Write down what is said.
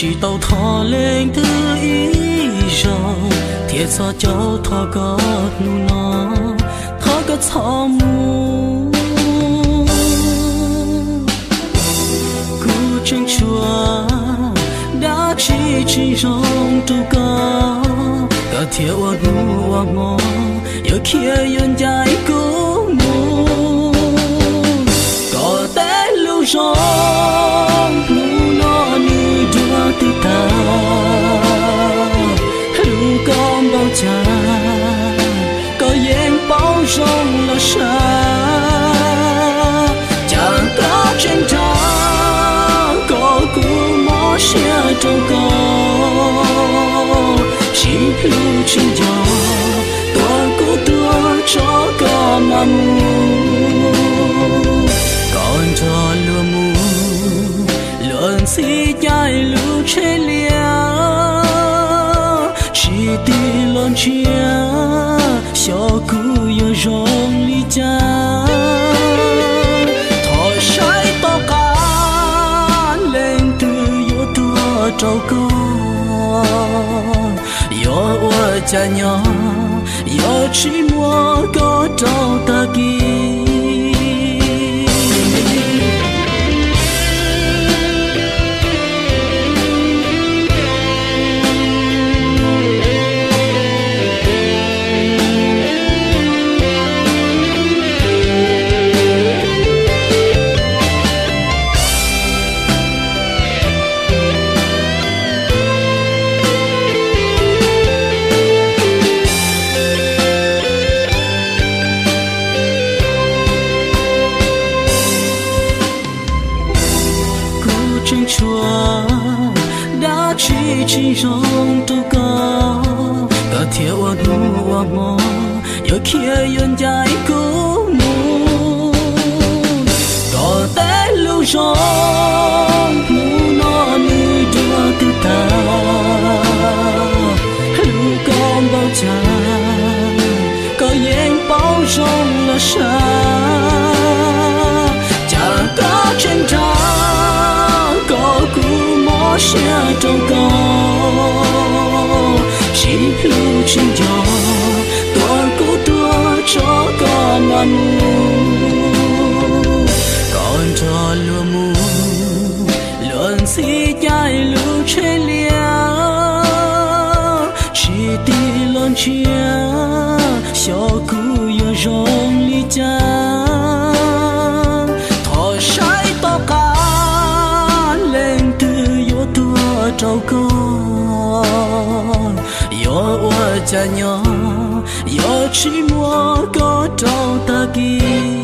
Tsis tau thov leej twg ib zaug, thiab txog caum thov koj hnub no, thov koj txhob mus. Kuv tseem tshuav dab tsi tsis zoo rau koj, koj thiaj ua hnub ua hmo, yuav khiav yuav ncaim kuv mus. Koj tej lus zoo hnub no nws dua twb tag, hlub koj npaum cas koj yeej paub zoo los sav. Cas koj tseem nrog kuv, kuv mob siab rau koj, tsis hlub tsis nco, tuav kuv tuag tso koj mam mus. Koj nrog luag mus, luag ntxhi caij lub tsheb liab, tsis tig los ntsia xyov kuv yuav zoo li cas. Thov saib tom qab leej twg yuav tuag rau koj, yuav ua cas nyob, yuav tsis muab koj rau tag kis. Kuv tseem tshuav dab tsi tsis zoo rau koj, koj thiaj ua hnub ua hmo, yuav khiav yuav ncaim kuv mus. Koj tej lus zoo hnub no nws dua twb tag, hlub koj npaum cas koj yeej paub zoo los sav. Cas koj tseem nrog kuv, kuv mob siab rau koj, tsis hlub tsis nco, tuav kuv tuag tso koj mam mus. Koj nrog luag mus, luag ntxhi caij lub tsheb liab, tsis tig los ntsia xyov kuv yuav zoo li cas. Thov saib tom qab leej twg yuav tuag rau koj, yuav ua cas nyob, yuav tsis muab koj rau tag kis.